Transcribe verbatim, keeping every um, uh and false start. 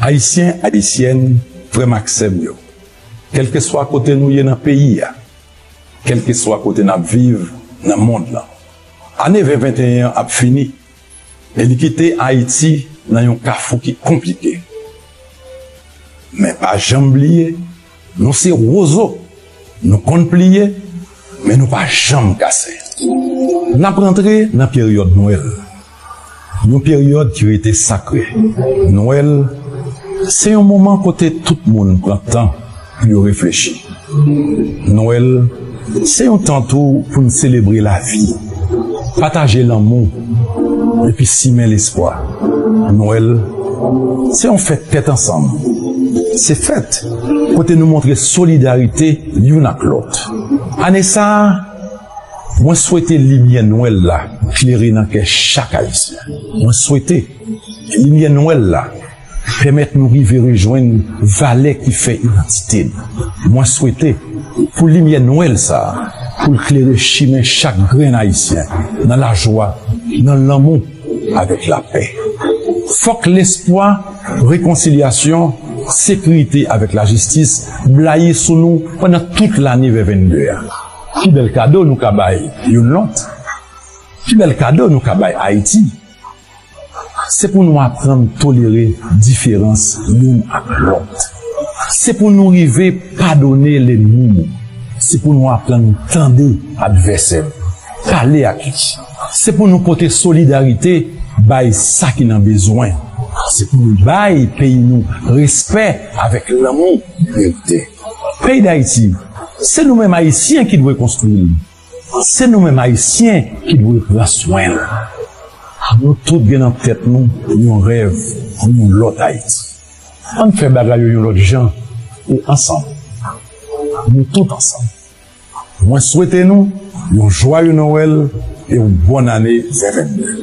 Ayisyen, Ayisyèn, frè m ak sè m yo, kèlkeswa kote nou ye nan peyi a, kèlkeswa kote n ap viv nan mond lan, ane ven venteyen an ap fini e li kite Ayiti nan yon kafou ki konplike. Men pa janm bliye, nou se wozo, nou konn pliye, men nou pa janm kase. N ap rantre nan peryòd Nwèl, yon peryòd ki rete sakre. Nwèl se yon moman kote tout moun pran tan pou yo reflechi. Nwèl se yon tan tou pou n selebre lavi, pataje lanmou, epi simen lespwa. Nwèl se yon fèt tèt ansanm. Se fèt kote nou montre solidarite youn ak lòt. Ane sa a, mwen swete limyè Nwèl la klere nan kè chak Ayisyen. Mwen swete limyè Nwèl la pèmèt nou rive rejwenn valè ki fè idantite nou. Mwen swete pou limyè Nwèl sa a, pou l klere chimen chak grenn Ayisyen nan lajwa, nan lanmou, avèk lapè. Fòk lespwa, rekonsilyasyon, sekirite avèk lajistis blayi sou nou pandan tout lane ven venn de a. Pi bèl kado nou ka bay youn lòt? Pi bèl kado nou ka bay Ayiti? Se pou nou aprann tolere diferans youn ak lòt. Se pou nou rive padone lènmi nou. Se pou nou aprann tande advèsè nou, pale ak li. Se pou nou pote solidarite bay sa ki nan bezwen. Se pou nou bay peyi nou respè avèk lanmou li merite. Peyi Dayiti, se nou menm Ayisyen ki dwe konstwi l. Se nou menm Ayisyen ki dwe pran swen l. Nou tout gen nan tèt nou yon rèv pou yon lòt Ayiti. Ann fè bagay yo yon lòt jan e ansanm. Nou tout ansanm. Mwen swete nou yon jwaye Nwèl e yon bòn ane ven venn de.